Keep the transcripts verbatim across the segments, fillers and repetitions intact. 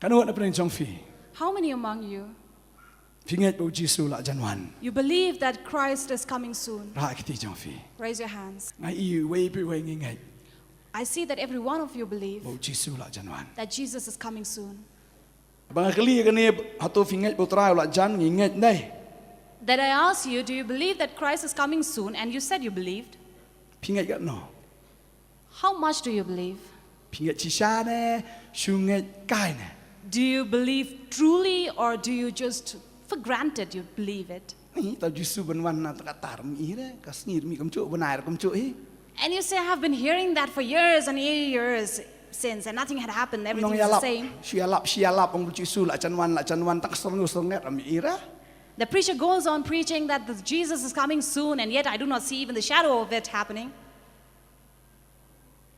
Katno na pdeng jong phi? How many among you, phi ngeit ba u Jisu la jan wan? You believe that Christ is coming soon? Rah kti jong phi. Raise your hands. Nga i wei pa wei ngi ngeit. I see that every one of you believe, ba u Jisu la jan wan, that Jesus is coming soon. Ba nga kylli kane, hato phi ngeit ba u Trai u la jan, ngi ngeit ne? That I ask you, do you believe that Christ is coming soon? And you said you believed. Phi ngeit katno? How much do you believe? Phi ngeit shisha ne, shu ngeit kai ne? Do you believe truly, or do you just, for granted, you believe it? Ni, ta u Jisu ban wan na ta ka tar mi re, ka sngi mi kam chu, ban ai kam chu hi. And you say, "I've been hearing that for years and years since, and nothing had happened. Everything is the same." Shu ïalap, shu ïalap, ong u Jisu la jan wan, la jan wan, tak song song ngat mi re. The preacher goes on preaching that the Jesus is coming soon, and yet I do not see even the shadow of it happening.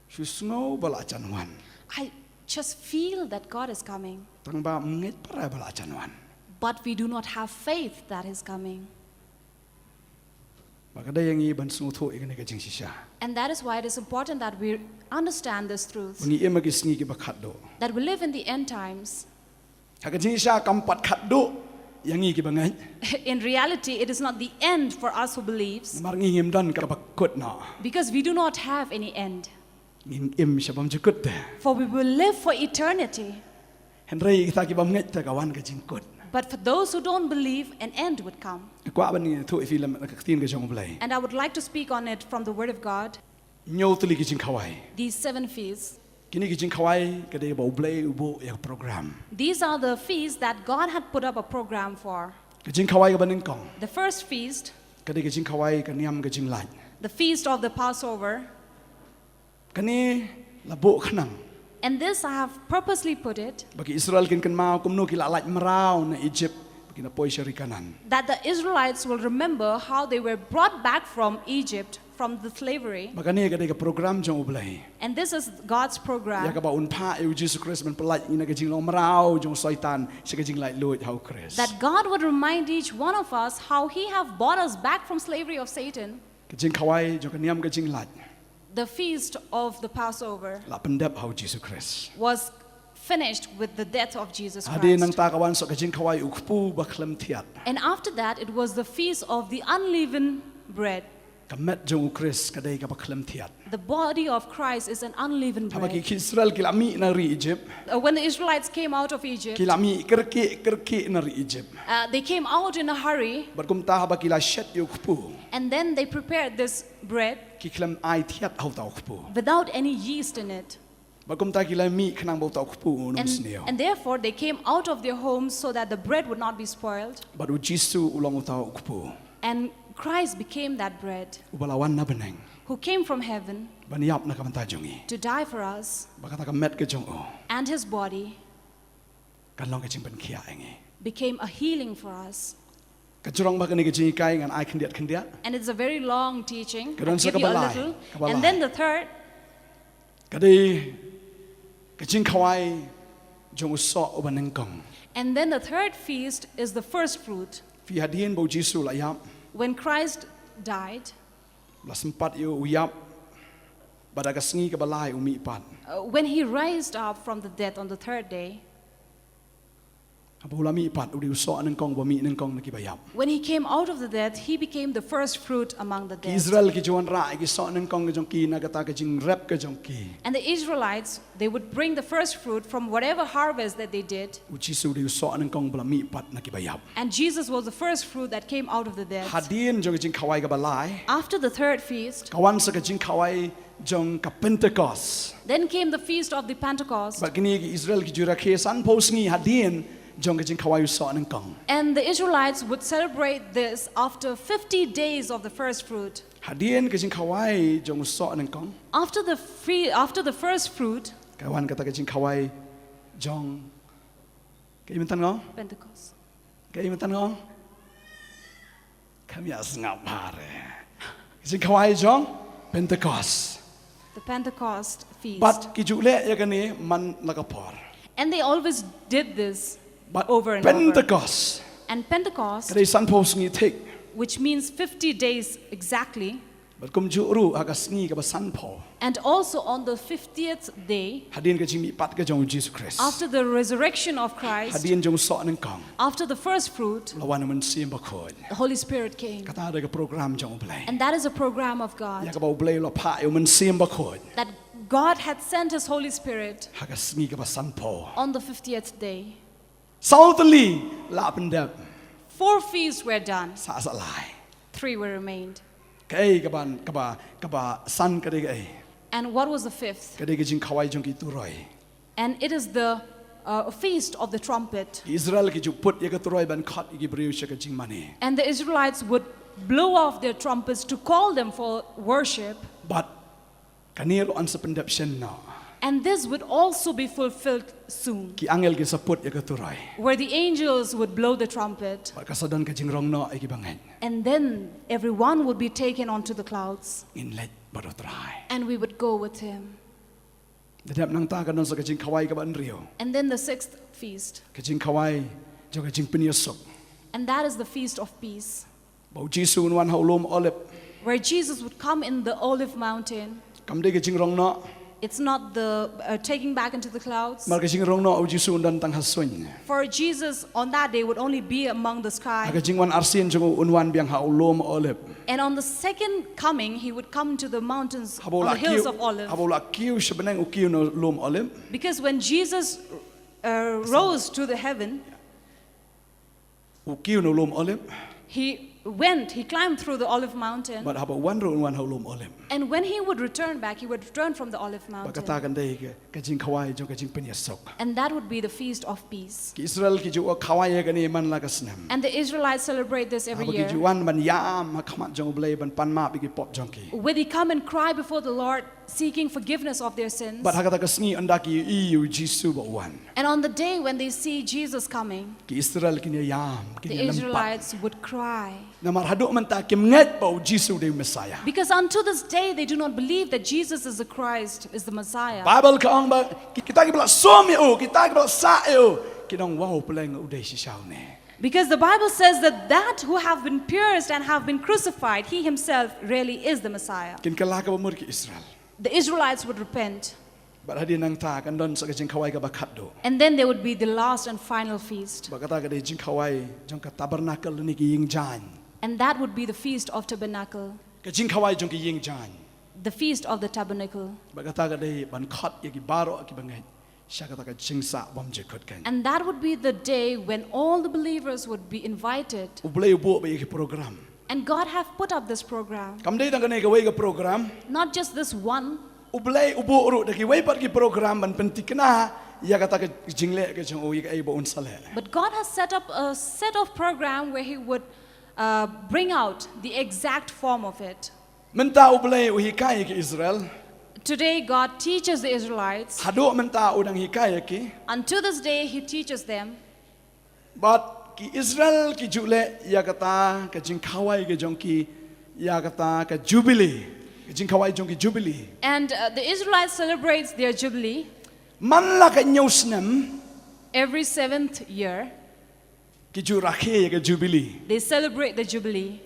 Shu sngew ba la jan wan. I just feel that God is coming. Tang ba ngeit para ba la jan wan. But we do not have faith that is coming. Ba ka dei ïa ngi ban sngewthuh ïa kane ka jingshisha. And that is why it is important that we understand this truth. Ba ngi im ha ki sngi kiba khatduh. That we live in the end times. Ha ka jingshisha kam pat khatduh ïa ngi kiba ngeit. In reality, it is not the end for us who believes. Namar ngi ngim don kaba kut noh. Because we do not have any end. Ngin im sha bymjukut te. For we will live for eternity. Hynrei kita ki bym ngeit te ka wan ka jingkut. But for those who don't believe, an end would come. Kwah ban ïathuh ïa phi lem na ka ktien ka jong U Blei. And I would like to speak on it from the Word of God. Hynñiew tylli ki jingkhawai. These seven feasts. Kine ki jingkhawai ka dei ba U Blei u buh ïa ka program. These are the feasts that God had put up a program for. Ka jingkhawai kaba nyngkong. The first feast. Ka dei ka jingkhawai ka niam ka jinglait. The feast of the Passover. Kane la buh khnang. And this I have purposely put it. Ba ki Israel kin kynmaw kumno ki la lait mraw na Egypt, ba kin poi sha ri Kanaan. That the Israelites will remember how they were brought back from Egypt, from the slavery. Ba kane ka dei ka program jong U Blei. And this is God's program. Ïa kaba un phah ïa u Jisu Khrist ban pyllait ïa ngi na ka jinglong mraw jong u Soitan sha ka jinglaitluid ha u Khrist. That God would remind each one of us how He have brought us back from slavery of Satan. Ka jingkhawai jong ka niam ka jinglait. The feast of the Passover. La pyndep ha u Jisu Khrist. Was finished with the death of Jesus Christ. Hadien nangta ka wan sa ka jingkhawai u kpu ba khlem thiat. And after that, it was the feast of the unleavened bread. Ka met jong u Khrist ka dei kaba khlem thiat. The body of Christ is an unleavened bread. Haba ki Israel ki la mih na ri Egypt. Uh, when the Israelites came out of Egypt, ki la mih kyrkieh kyrkieh na ri Egypt. Uh, they came out in a hurry. Bad kumta haba ki la shet ïa u kpu. And then they prepared this bread. Ki khlem ai thiat ha uta u kpu. Without any yeast in it. Bad kumta ki la mih khnang ba uta u kpu un ym sniew. And therefore they came out of their homes so that the bread would not be spoiled. Bad u Jisu u long uta u kpu. And Christ became that bread. Uba la wan na bneng. Who came from heaven. Ban ïap na ka bynta jong ngi. To die for us. Bad kata ka met ka jong u. And his body. Kan long ka jingpynkhiah ïa ngi. Became a healing for us. Ka jrong ba kane ka jinghikai ngan ai khyndiat khyndiat. And it's a very long teaching. I'll give you a little. Ka don sa kaba lai. And then the third. Ka dei ka jingkhawai jong u soh uba nyngkong. And then the third feast is the first fruit. Phi hadien ba u Jisu la ïap. When Christ died. La sympat ïa u ïap. Bad ha ka sngi kaba lai u mih pat. Uh, when he raised up from the death on the third day. Haba u la mih pat u dei u soh nyngkong ba mih nyngkong na kiba ïap. When he came out of the death, he became the first fruit among the dead. Ki Israel ki ju wanrah ïa ki soh nyngkong ka jong ki na kata ka jingrep ka jong ki. And the Israelites, they would bring the first fruit from whatever harvest that they did. U Jisu u dei u soh nyngkong ba la mih pat na kiba ïap. And Jesus was the first fruit that came out of the death. Hadien jong ka jingkhawai kaba lai. After the third feast. Ka wan sa ka jingkhawai jong ka Pentecost. Then came the feast of the Pentecost. Bad kine ki Israel ki ju rakhe sanphew sngi hadien jong ka jingkhawai u soh nyngkong. And the Israelites would celebrate this after fifty days of the first fruit. Hadien ka jingkhawai jong u soh nyngkong. After the free, after the first fruit. Ka wan kata ka jingkhawai jong ka imyntan ngo? Pentecost. Ka imyntan ngo? Kam ïa sngap bha re. Jingkhawai jong Pentecost. The Pentecost feast. Bad ki ju leh ïa kane man la ka por. And they always did this over and over. Bad Pentecost. And Pentecost. Ka dei sanphew sngi thik. Which means fifty days exactly. Bad kumjuh ruh ha ka sngi kaba sanphew. And also on the fiftieth day, hadien ka jingmihpat ka jong u Jisu Khrist, after the resurrection of Christ, hadien jong u soh nyngkong, after the first fruit, la wan u Mynsiem Bakhuid. The Holy Spirit came. Kata ka dei ka program jong u Blei. And that is a program of God. Ïa kaba u Blei u la phah ïa u Mynsiem Bakhuid. That God had sent his Holy Spirit. Ha ka sngi kaba sanphew. On the fiftieth day. Saw tylli la pyndep. Four feasts were done. Sa sa lai. Three were remained. Kaei kaba, kaba, kaba san ka dei kaei? And what was the fifth? Ka dei ka jingkhawai jong ki turoi. And it is the uh, feast of the trumpet. Israel ki ju put ïa ka turoi ban khot ïa ki briew sha ka jingmane. And the Israelites would blow off their trumpets to call them for worship. Bad kane ruh yn sa pyndep shen noh. And this would also be fulfilled soon. Ki angel ki sa put ïa ka turoi. Where the angels would blow the trumpet. Bad ka sa don ka jingrong noh ïa ki bangeit. And then everyone would be taken onto the clouds. Ngin leit bad u Trai. And we would go with him. Da dep nangta ka don sa ka jingkhawai kaba hynriew. And then the sixth feast. Ka jingkhawai jong ka jingpynïasuk. And that is the feast of peace. Ba u Jisu un wan ha u lum Olib. Where Jesus would come in the Olive Mountain. Kam dei ka jingrong noh. It's not the uh, taking back into the clouds. Namar ka jingrong noh u Jisu un don tang ha suiñ. For Jesus on that day would only be among the sky. Ha ka jingwan arsien jong u un wan biang ha u lum Olib. And on the second coming, he would come to the mountains, on the hills of Olive. Haba u la kiew sha bneng, u kiew na u lum Olib. Because when Jesus uh, rose to the heaven, u kiew na u lum Olib. He went, he climbed through the Olive Mountain. Bad haba u wan ruh un wan ha u lum Olib. And when he would return back, he would return from the Olive Mountain. Bad kata kan dei ka, ka jingkhawai jong ka jingpynïasuk. And that would be the feast of peace. Ki Israel ki ju khawai ïa kane man la ka snem. And the Israelites celebrate this every year. Haba ki ju wan ban ïam ha khmat jong u Blei ban pan map ïa ki pop jong ki. Where they come and cry before the Lord, seeking forgiveness of their sins. Bad ha kata ka sngi ynda ki ïohi ïa u Jisu ba u wan. And on the day when they see Jesus coming, ki Israel kin ïam, kin ïalympat. The Israelites would cry. Namar haduh mynta kim ngeit ba u Jisu u dei u Messiah. Because unto this day they do not believe that Jesus is the Christ, is the Messiah. Bible ka ong ba ki, kita kiba la sum ïa u, kita kiba la sah ïa u, kin ong, "Wow, pleng, u dei shisha une." Because the Bible says that that who have been pierced and have been crucified, he himself really is the Messiah. Kin kylla kaba mut ki Israel. The Israelites would repent. Bad hadien nangta kan don sa ka jingkhawai kaba khatduh. And then there would be the last and final feast. Bad kata ka dei jingkhawai jong ka tabernacle ne ki ïing jaiñ. And that would be the feast of tabernacle. Ka jingkhawai jong ki ïing jaiñ. The feast of the tabernacle. Bad kata ka dei ban khot ïa ki baroh kiba ngeit sha kata ka jingsah bymjukut keiñ. And that would be the day when all the believers would be invited. U Blei u buh beit ïa ki program. And God have put up this program. Kam dei tang kane kawei ka program. Not just this one. U Blei u buh ruh da kiwei pat ki program ban pynthikna ïa kata ka jingleh ka jong u, ïa kaei ba un sa leh. But God has set up a set of program where he would uh, bring out the exact form of it. Mynta u Blei u hikai ïa ki Israel. Today God teaches the Israelites. Haduh mynta u dang hikai ïa ki. Unto this day he teaches them. Bad ki Israel ki ju leh ïa kata ka jingkhawai ka jong ki, ïa kata ka Jubilee. Ka jingkhawai jong ki Jubilee. And uh, the Israelites celebrates their Jubilee. Man la ka hynñiew snem. Every seventh year. Ki ju rakhe ïa ka Jubilee. They celebrate the Jubilee.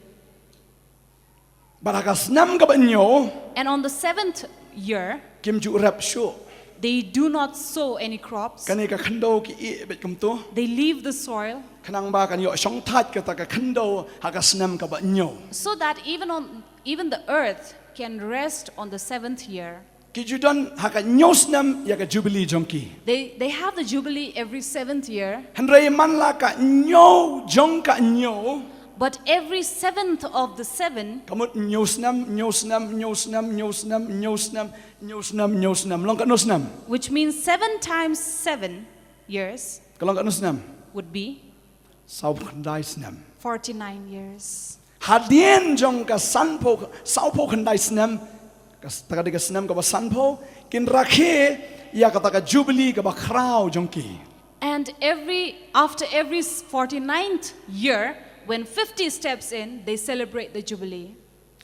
Bad ha ka snem kaba hynñiew. And on the seventh year, kim ju rep shuh. They do not sow any crops. Kane ka khyndew ki ïeh beit kumto. They leave the soil. Khnang ba kan ïoh shongthait kata ka khyndew ha ka snem kaba hynñiew. So that even on, even the earth can rest on the seventh year. Ki ju don ha ka hynñiew snem ïa ka Jubilee jong ki. They, they have the Jubilee every seventh year. Hynrei man la ka hynñiew jong ka hynñiew. But every seventh of the seven. Ka mut hynñiew snem, hynñiew snem, hynñiew snem, hynñiew snem, hynñiew snem, hynñiew snem, hynñiew snem. Long katno snem? Which means seven times seven years. Ka long katno snem? Would be. Sawphew khyndai snem. Forty-nine years. Hadien jong ka sanphew, sawphew khyndai snem, ka s-, ta ka dei ka snem kaba sanphew, kin rakhe ïa kata ka Jubilee kaba khraw jong ki. And every, after every s-, forty-ninth year, when fifty steps in, they celebrate the Jubilee.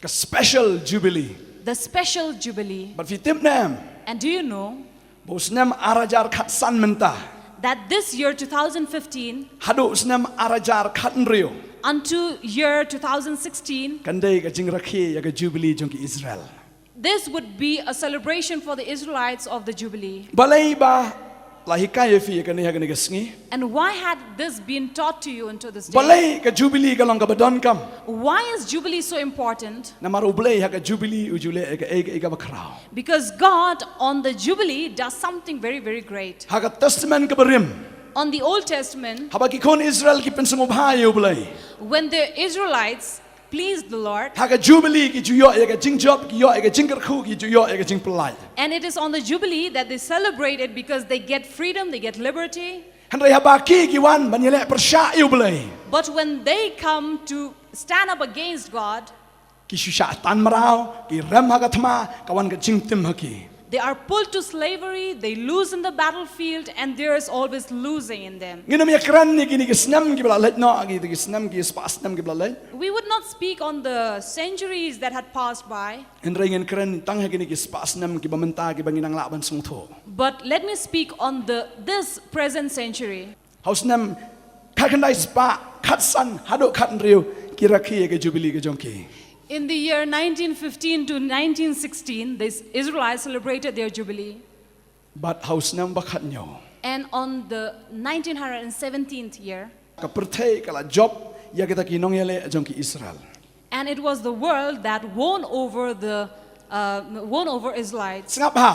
Ka special Jubilee. The special Jubilee. Bad phi tip ne em? And do you know? Ba u snem ar hajar khatsan mynta. That this year, two thousand fifteen, haduh u snem ar hajar khathynriew. unto year two thousand sixteen. Kan dei ka jingrakhe ïa ka Jubilee jong ki Israel. This would be a celebration for the Israelites of the Jubilee. Balei ba la hikai ïa phi ïa kane ha kane ka sngi? And why had this been taught to you until this day? Balei ka Jubilee ka long kaba donkam? Why is Jubilee so important? Namar U Blei ha ka Jubilee u ju leh ïa kaei kaei kaba khraw. Because God on the Jubilee does something very, very great. Ha ka Testament kaba rim, On the Old Testament, haba ki khun Israel ki pynsngewbha ïa U Blei, when the Israelites pleased the Lord, ha ka Jubilee ki ju ïoh ïa ka jingjop, ki ïoh ïa ka jingkyrkhu, ki ju ïoh ïa ka jingpyllait. and it is on the Jubilee that they celebrate it because they get freedom, they get liberty. Hynrei haba ki ki wan ban ïaleh pyrshah ïa U Blei, But when they come to stand up against God, ki shu shah tan mraw, ki rem ha ka thma, ka wan ka jingtim ha ki. they are pulled to slavery, they lose in the battlefield, and there is always losing in them. Ngin ym ïakren ïa kine ki snem kiba la leit noh, ki, ki snem, ki spah snem kiba la leit. We would not speak on the centuries that had passed by, Hynrei ngin kren tang ha kine ki spah snem kiba mynta kiba ngi nang lah ban sngewthuh. but let me speak on the this present century. Ha u snem khatkhyndai spah khatsan haduh khathynriew ki rakhe ïa ka Jubilee ka jong ki. In the year nineteen fifteen to nineteen sixteen, the Israelites celebrated their Jubilee. Bad ha u snem ba khathynñiew, And on the nineteen hundred seventeenth year, ka pyrthei ka la jop ïa kita ki nongïaleh jong ki Israel. and it was the world that won over the uh, won over Israelites. Sngap ha.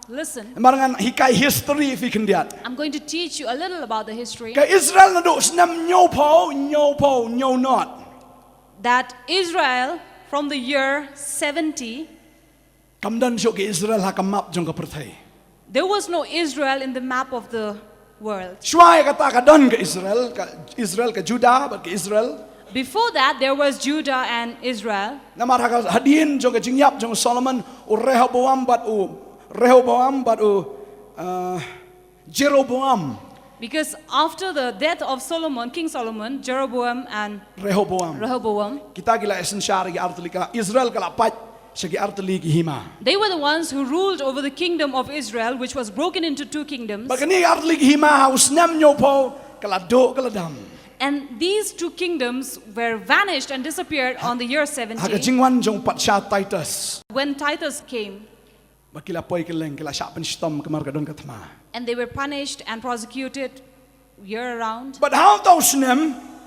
Listen, Namar ngan hikai history ïa phi khyndiat. I'm going to teach you a little about the history. Ka Israel naduh u snem hynñiewphew, hynñiewphew, hynñiew nod, That Israel, from the year seventy, kam don shuh ka Israel ha ka map jong ka pyrthei. there was no Israel in the map of the world. Shuwa ïa kata ka don ka Israel, ka Israel, ka Judah bad ka Israel. Before that, there was Judah and Israel. Namar ha ka, hadien jong ka jingïap jong u Solomon, u Rehoboam bad u, Rehoboam bad u, uh, Jeroboam. Because after the death of Solomon, King Solomon, Jeroboam and Rehoboam. Rehoboam, Kita ki la ïasynshar ïa ki artylli, ka Israel ka la pait sha ki artylli ki hima. They were the ones who ruled over the kingdom of Israel, which was broken into two kingdoms. Bad kine ki artylli ki hima ha u snem hynñiewphew ka la duh ka la dam. And these two kingdoms were vanished and disappeared on the year Ha ka seventy jingwan jong u patsha Titus, when Titus came. ba ki la poi kylleng, ki la shah pynshitom kamar ka don ka thma. And they were punished and prosecuted year around. Bad ha uta u snem,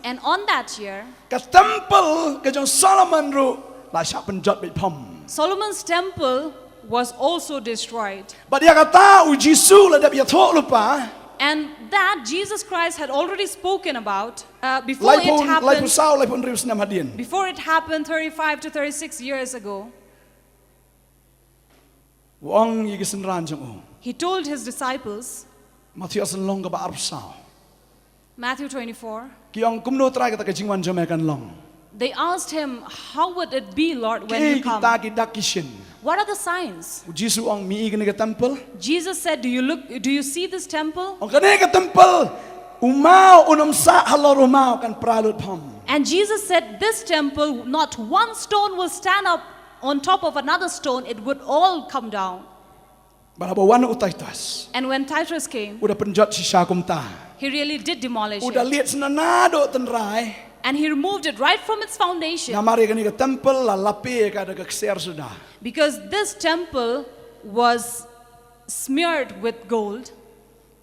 And on that year, ka temple ka jong u Solomon ruh la shah pynjot beit phom. Solomon's temple was also destroyed. Bad ïa kata u Jisu la dep ïathuh lypa. And that Jesus Christ had already spoken about uh, before Laiphew, it happened. Laiphew saw, laiphew hynriew snem hadien. Before it happened, thirty-five to thirty-six years ago, U ong ïa ki synran jong u, he told his disciples, Matthew, san long kaba arphew saw. Matthew twenty-four, Ki ong, kumno Trai kata ka jingwan jong me kan long? They asked him, "How would it be, Lord, when Ki, you come?" kita ki dak ki shin. What are the signs? U Jisu u ong, me i kane ka temple? Jesus said, "Do you look? Do you see this temple?" Ong, kane ka temple, u maw un ym sah halor u maw, kan pra lut phom. And Jesus said, "This temple, not one stone will stand up on top of another stone, it would all come down." Bad haba wan u Titus, And when Titus came, u da pynjot shisha kumta. He really did demolish U da it. Lied sna naduh tynrai. And he removed it right from its foundation. Namar ïa kane ka temple la lapi ka da ka ksiar suda. Because this temple was smeared with gold.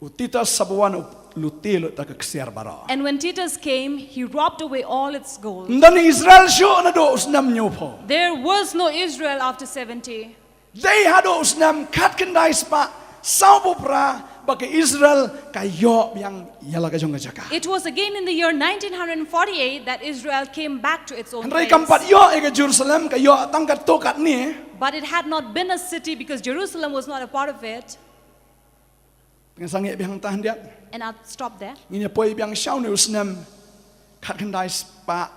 U Titus haba wan u luti lut da ka ksiar baroh. And when Titus came, he robbed away all its gold. Ym don Israel shuh naduh u snem hynñiewphew. There was no Israel after seventy. Dei haduh u snem khatkhyndai spah sawphew phra ba ka Israel ka ïoh biang ïa la ka jong ka jaka. It was again in the year nineteen forty-eight that Israel came back to its own Hynrei kam pat place. ïoh ïa ka Jerusalem, ka ïoh tang katto katne. But it had not been a city because Jerusalem was not a part of it. Ngan sa ngeh biang hangta khyndiat. And I'll stop there. Ngin ïa poi biang sha une u snem khatkhyndai spah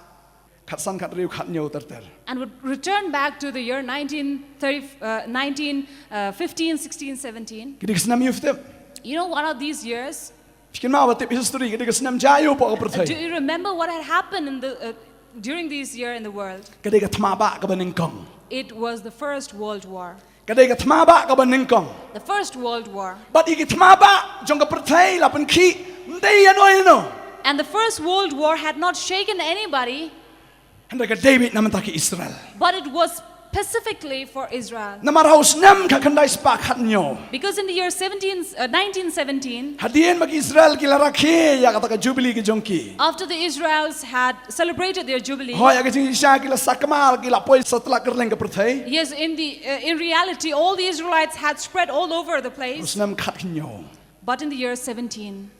khatsan khathynriew khathynñiew ter ter. And would return back to the year nineteen thirty, uh, nineteen, uh, fifteen, sixteen, seventeen. Ki dei ki snem ïa phi tip? You know, one of these years, Phi kynmaw ba tip history, ka dei ka snem jia ïa u pdeng ka pyrthei. Do you remember what had happened in the, uh, during this year in the world? Ka dei ka thma bah kaba nyngkong. It was the First World War. Ka dei ka thma bah kaba nyngkong. The First World War. Bad ïa ki thma bah jong ka pyrthei la pynkhih ym dei ïano ïano. And the First World War had not shaken anybody, Hynrei ka dei beit namar ki Israel. But it was specifically for Israel. Namar ha u snem khatkhyndai spah khathynñiew. Because in the year seventeen, uh, nineteen seventeen, Hadien ba ki Israel ki la rakhe ïa kata ka jubili ka jong ki. After the Israels had celebrated their jubilee, Hooid, ha ka jingshisha ki la sakma, ki la poi satlak kylleng ka pyrthei. Yes, in the uh, in reality, all the Israelites had spread all over the U place. snem khathynñiew. But in the year seventeen,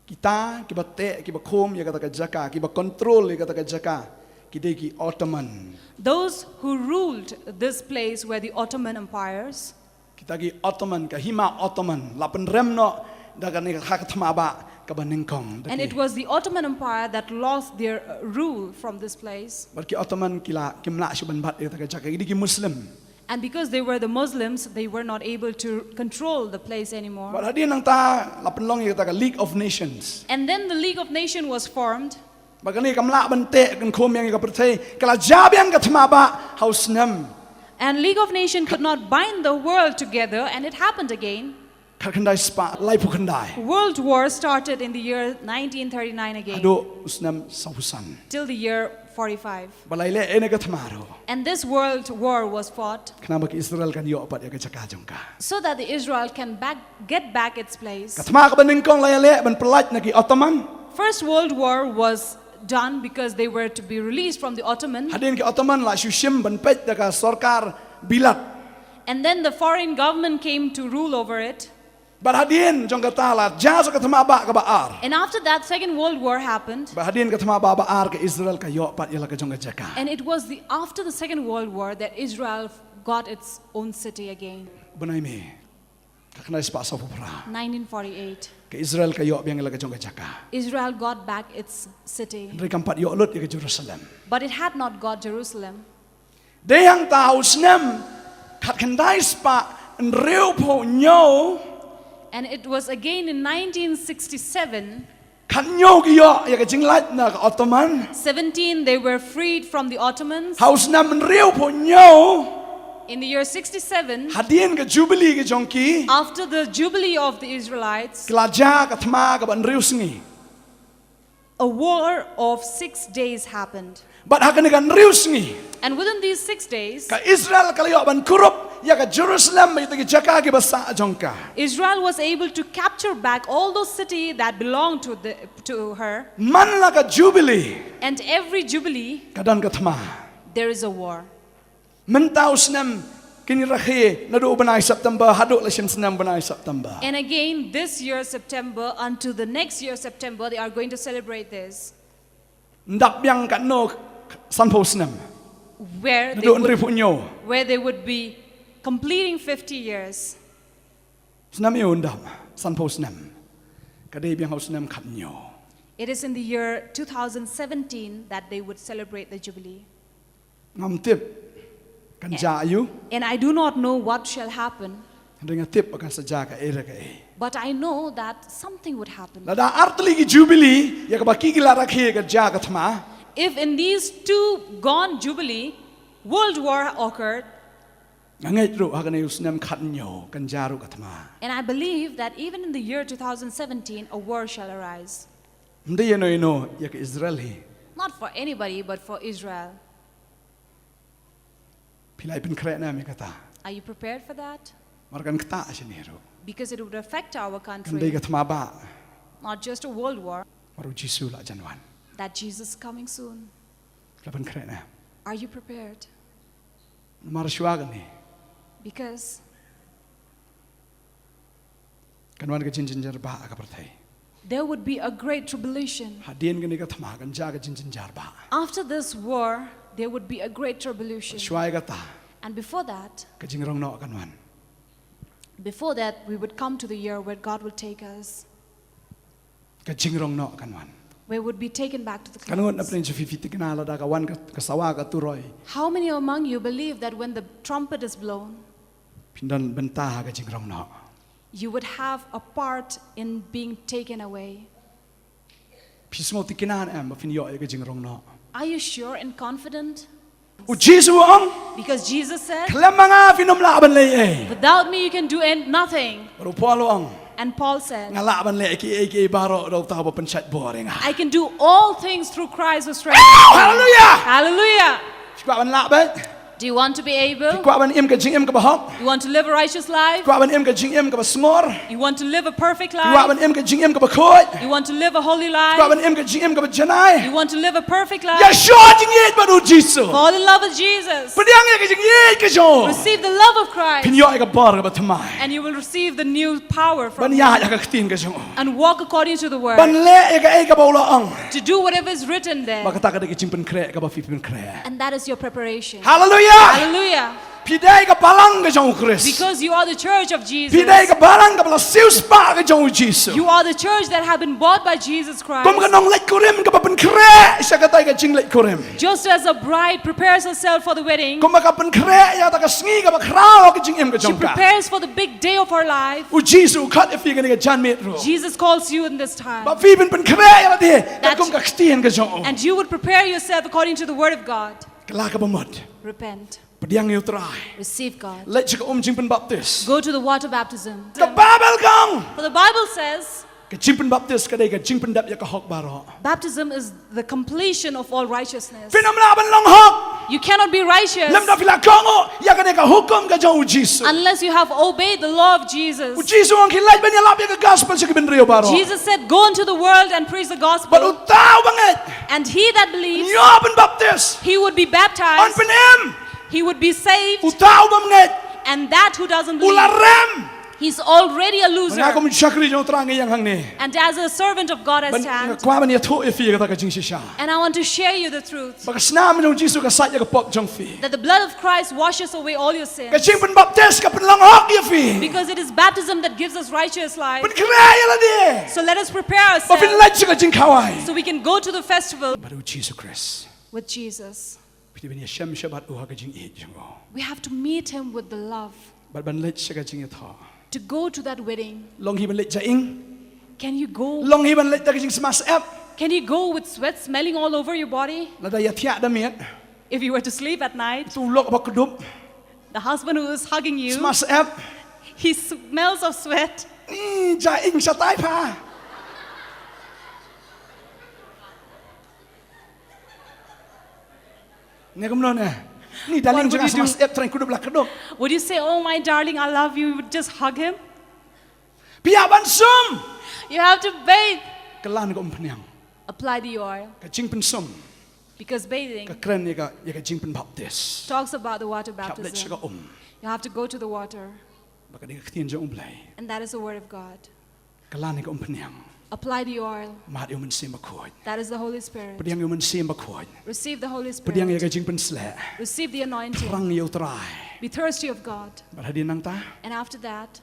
Kita kiba teh, kiba khum ïa kata ka jaka, kiba control ïa kata ka jaka, ki dei ki Ottoman. Those who ruled this place were the Ottoman empires. Kita ki Ottoman, ka hima Ottoman la pynrem noh da kane ka thma ba kaba nyngkong. And it was the Ottoman Empire that lost their uh, rule from this place. Bad ki Ottoman ki la, kim lah shuh ban bat ïa kata ka jaka, ki dei ki Muslim. And because they were the Muslims, they were not able to control the place anymore. Bad hadien nangta la pynlong ïa kata ka League of Nations. And then the League of Nations was formed. Bad kane kam lah ban teh kan khum ïa ka pyrthei, ka la jia biang ka thma ba ha u snem. And League of Nations could not bind the world together, and it happened again. Khatkhyndai spah laiphew khyndai. World War started in the year nineteen thirty-nine again, Haduh u snem sawphew san. Till the year forty-five. Ba la ïaleh ïa kane ka thma ruh. And this world war was fought khnang ba ki Israel kan ïoh pat ïa ka jaka jong ka. So that the Israel can back, get back its place. Ka thma kaba nyngkong la ïaleh ban pyllait na ki Ottoman. First World War was done because they were to be released from the Ottoman. Hadien ki Ottoman la shu shim ban peit da ka sorkar Bilat. And then the foreign government came to rule over it. Bad hadien jong kata la jia sa ka thma ba kaba ar. And after that, Second World War happened. Bad hadien ka thma ba ba ar ka Israel ka ïoh pat ïa la ka jong ka jaka. And it was the, after the Second World War that Israel got its own city again. Bnai May. Khatkhyndai spah sawphew phra. nineteen forty-eight. Ka Israel ka ïoh biang ïa la ka jong ka jaka. Israel got back its city. Hynrei kam pat ïoh lut ïa ka Jerusalem. But it had not got Jerusalem. Dei hangta ha u snem khatkhyndai spah hynriewphew hynñiew. And it was again in nineteen sixty-seven. Khathynñiew ki ïoh ïa ka jinglait na ka Ottoman. Seventeen, they were freed from the Ottomans. Ha u snem hynriewphew hynñiew. In the year sixty-seven, Hadien ka jubili ka jong ki. After the jubilee of the Israelites, Ki la jia ka thma kaba hynriew sngi. A war of six days happened. Bad ha kane ka hynriew sngi. And within these six days, Ka Israel ka la ïoh ban kurup ïa ka Jerusalem, ïa kita ki jaka kiba sah jong ka. Israel was able to capture back all those cities that belonged to, the, to her. Man la ka jubili. And every jubilee, Ka don ka thma. There is a war. Mynta u snem kin rakhe naduh u bnai September haduh la shisnem bnai September. And again, this year, September, until the next year, September, they are going to celebrate this. Ym dap biang katno, sanphew snem. Where they, Naduh would, hynriewphew hynñiew. Where they would be completing fifty years. Snem ïa u ym dap, sanphew snem. Ka dei biang ha u snem khathynñiew. It is in the year two thousand seventeen that they would celebrate the Jubilee. Ngam tip kan jia aïu. And I do not know what shall happen. Hynrei nga tip ba kan sa jia kaei re kaei. But I know that something would happen. Lada artylli ki jubili ïa kaba ki ki la rakhe kan jia ka thma. If in these two gone Jubilee, World War occurred, Nga ngeit ruh ha kane u snem khathynñiew kan jia ruh ka thma. And I believe that even in the year two thousand seventeen, a war shall arise. Ym dei ïano ïano, ïa ka Israel hi. Not for anybody, but for Israel. Phi la pynkhreh ne em ïa kata? Are you prepared for that? Namar kan ktah shane ruh. Because it would affect our Kan country. Dei ka thma ba. Not just a world war. Namar u Jisu la jan wan. That Jesus is coming soon. Phi la pynkhreh ne em? Are you prepared? Namar shuwa kane. Because Kan wan ka jingjynjar ba ha ka pyrthei. There would be a great tribulation. Hadien kane ka thma kan jia ka jingjynjar ba. After this war, there would be a great tribulation. Shuwa ïa kata. And before that, Ka jingrong noh kan wan. Before that, we would come to the year where God will take us. Ka jingrong noh kan wan. We would be taken back to the Katno ngut na clouds. pdeng jong phi phi thikna lada ka wan ka, ka sawa ka turoi. How many among you believe that when the trumpet is blown, Phin don bynta ha ka jingrong noh. You would have a part in being taken away. Phi sngewthikna ne em ba phin ïoh ïa ka jingrong noh. Are you sure and confident? U Jisu u ong. Because Jesus said, Khlem ma nga phin ym lah ban leh ei. Without me, you can do an- nothing. Bad u Paul u ong. And Paul said, Nga lah ban leh kiei kiei baroh da uta uba pynshait bor ïa nga. I can do all things through Christ who strengthens me. Hallelujah! Hallelujah. Phi kwah ban lah beit? Do you want to be Phi able? kwah ban im ka jingim kaba hok? You want to live a righteous life? Phi kwah ban im ka jingim kaba sngor? You want to live a perfect Phi kwah life? Ban im ka jingim kaba khuid? You want to live a holy Phi kwah ban life? Im ka jingim kaba janai? You want to live a perfect life? Ïa shon jingïeit bad u Jisu. Fall in love with Jesus. Pdiang ïa ka jingïeit ka jong u. Receive the love of Christ. Phin ïoh ïa ka bor kaba thymmai. And you will receive the new power from Ban God. ïaid ha ka ktien ka jong u. And walk according to the word. Ban leh ïa kaei kaba u la ong. To do whatever is written there. Ba kata ka dei ka jingpynkhreh kaba phi pynkhreh. And that is your preparation. Hallelujah! Hallelujah. Phi dei ka balang ka jong u Khrist. Because you are the church of Phi dei Jesus. Ka balang kaba la siewspah ka jong u Jisu. You are the church that have been bought by Jesus Kum ka Christ. nongleit kurim kaba pynkhreh sha katei ka jingleit kurim. Just as a bride prepares herself for the wedding, Kumba ka pynkhreh ïa kata ka sngi kaba khraw ha ka jingim ka she jong ka. Prepares for the big day of her life. U Jisu u khot ïa phi kane ka janmiet ruh. Jesus calls you in this time. Ba phi ban pynkhreh ïa lade That- katkum ka ktien ka jong u. And you would prepare yourself according to the word of God. Kylla kaba mut. Repent. Pdiang ïa u Trai. Receive God. Leit sha ka um jingpynbaptis. Go to the water baptism. Ka Baibl ka ong. For the Bible says, Ka jingpynbaptis ka dei ka jingpyndep ïa ka hok baroh. Baptism is the completion of all righteousness. Phin ym lah ban long hok. You cannot be righteous Lymda phi la kohnguh ïa kane ka hukum ka jong u Jisu. Unless you have obeyed the law of Jesus. U Jisu u ong, khie leit ban ïalap ïa ka gospel sha ki bynriew baroh. Jesus said, "Go into the world and preach the gospel." Bad uta uba ngeit. And he that believes, Ïoh ban baptis. He would be Un baptized. Pynim. He would be saved. Uta uba ngeit. And that who doesn't U la believe, rem. He's already a loser. Nga kum shakri jong u Trai nga ïeng hangne. And as a servant of God, I Ban stand. Kwah ban ïathuh ïa phi ïa kata ka jingshisha. And I want to share you the truth. Ba ka snam jong u Jisu ka sait ïa ka pop jong phi. That the blood of Christ washes away all your sins. Ka jingpynbaptis ka pynlong hok ïa phi. Because it is baptism that gives us righteous life. Pynkhreh ïa lade. So let us prepare Ba phin ourselves leit sha ka jingkhawai. So we can go to the festival Bad u Jisu Khrist. With Jesus. Phi dei ban ïashem sha bad u ha ka jingïeit jong u. We have to meet him with the love. Bad ban leit sha ka jingïathoh. To go to that wedding. Long hi ban leit jaing. Can you go? Long hi ban leit da ka jingsma syep. Can you go with sweat smelling all over your body? Lada ïathiah da miet. If you were to sleep at night, U lok ba kdup. The husband who is hugging you, Sma syep. He smells of sweat. Ni jaing shatai pha. Ne kumno ne. Ni darling jong nga sma syep, trai kdup la kdup. Would you say, "Oh, my darling, I love you"? You would just hug him. Phi hap ban sum. You have to bathe. Kylla ka umphniang. Apply the oil. Ka jingpynsum. Because bathing Ka kren ïa ka, ïa ka jingpynbaptis. Talks about the water Hap leit sha ka baptism. Um. You have to go to the water. Ba ka dei ka ktien jong U Blei. And that is the word of God. Kylla ka umphniang. Apply the oil. Mad ïa U Mynsiem Bakhuid. That is the Holy Spirit. Pdiang ïa U Mynsiem Bakhuid. Receive the Holy Pdiang ïa Spirit. Ka jingpynsleh. Receive the anointing. Thrang ïa U Trai. Be thirsty of God. Bad hadien nangta. And after that,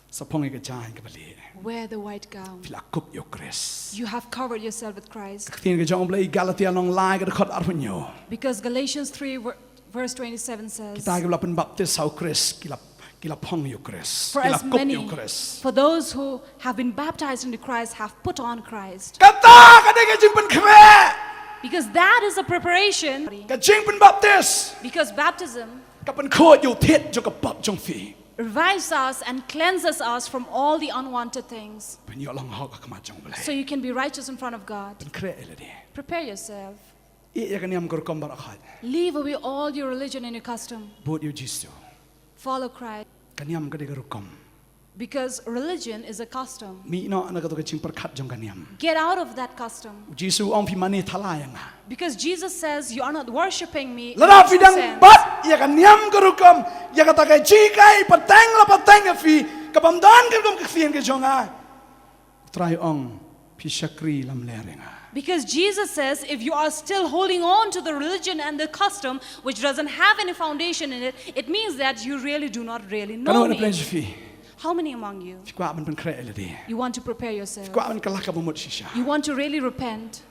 Sa phong ïa ka jaiñ kaba lieh. Wear the white gown. Phi la kup ïa U Khrist. You have covered yourself with Christ. Ka ktien ka jong U Blei, Galatia lynnong lai ka dkhot arphew hynñiew. Because Galatians three ver- verse twenty-seven says, Kita kiba la pynbaptis ha U Khrist, ki la, ki la phong ïa U Khrist. For Ki la as kup ïa many, U Khrist. For those who have been baptized into Christ have put on Christ. Kata ka dei ka jingpynkhreh. Because that is a preparation. Ka jingpynbaptis. Because baptism Ka pynkhuid ïa u thied jong ka pop jong phi. Revives us and cleanses us from all the unwanted things. Phin ïoh long hok ha khmat jong U Blei. So you can be righteous in front of God. Pynkhreh ïa lade. Prepare yourself. Ïeh ïa ka niam ka rukom baroh khoit. Leave away all your religion and your custom. Bud ïa U Jisu. Follow Christ. Ka niam ka dei ka rukom. Because religion is a custom. Mih noh na kato ka jingpyrkhat jong ka niam. Get out of that custom. U Jisu u ong phi mane thala ïa nga. Because Jesus says, "You are not worshipping me in Lada phi true dang sense." bat ïa ka niam ka rukom, ïa kata ka jinghikai pateng la pateng ïa phi, ka bym don ka rukom ka ktien ka jong nga. U Trai u ong phi shakri lamler ïa nga. Because Jesus says, "If you are still holding on to the religion and the custom which doesn't have any foundation in it, it means that you really do not really know me." Katno na pdeng jong phi? How many among you? Phi kwah ban pynkhreh ïa lade. You want to prepare yourself. Phi kwah ban kylla kaba mut shisha. You want to really repent.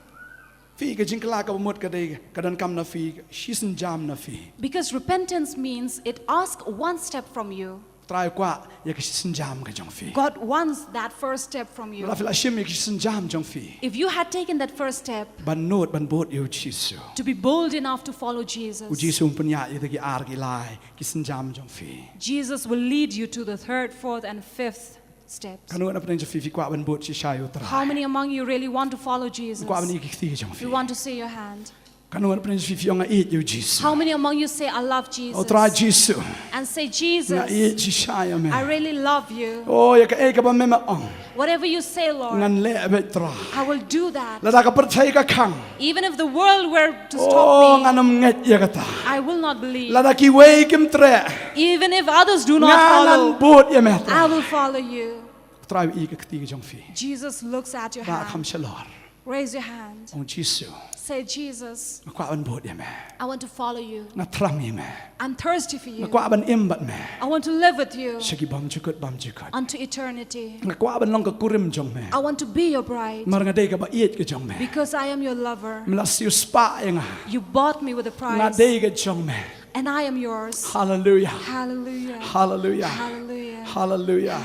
Phi ka jingkylla kaba mut ka dei ka donkam na phi, shisynjam na phi. Because repentance means it asks one step from you. U Trai u kwah ïa ka shisynjam ka jong phi. God wants that first step from you. Lada phi la shim ïa ka shisynjam jong phi. If you had taken that first step, ban nud ban bud ïa U Jisu. To be bold enough to follow Jesus. U Jisu un pynïaid ïa kita ki ar ki lai ki synjam jong phi. Jesus will lead you to the third, fourth, and fifth steps. Katno ngut na pdeng jong phi phi kwah ban bud shisha ïa u Trai? How many among you really want to follow Jesus? Kwah ban ïohi ki kti jong phi. We want to see your hand. Katno ngut na pdeng jong phi phi ong nga ïeit ïa u Jisu? How many among you say, "I love Jesus"? O Trai Jisu, and say, "Jesus, nga ïeit shisha ïa me. I really love you." O, ïa kaei kaba me me ong, whatever you say, Lord, ngan leh beit Trai. I will do that. Lada ka pyrthei ka khang, even if the world were to stop me, o, ngan ym ngeit ïa kata. I will not believe. Lada kiwei kim treh, even if others do not follow, ngan bud ïa me Trai. I will follow you. Trai u ïohi ka kti ka jong phi. Jesus looks at your hand. Kham shalor. Raise your hand. Ong, Jisu, say, "Jesus, nga kwah ban bud ïa me. I want to follow you. Nga thrang ïa me. I'm thirsty for you. Nga kwah ban im bad me. I want to live with you. Sha ki bymjukut bymjukut. Unto eternity. Nga kwah ban long ka kurim jong me. I want to be your bride. Namar nga dei kaba ïeit ka jong me. Because I am your lover. Me la siew spah ïa nga. You bought me with a price. Nga dei ka jong me. And I am yours." Hallelujah. Hallelujah. Hallelujah. Hallelujah. Hallelujah.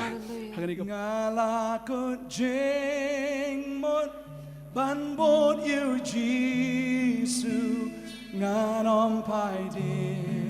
Hallelujah. Nga la kut jingmut ban bud ïa u Jisu, ngan ym phai dien.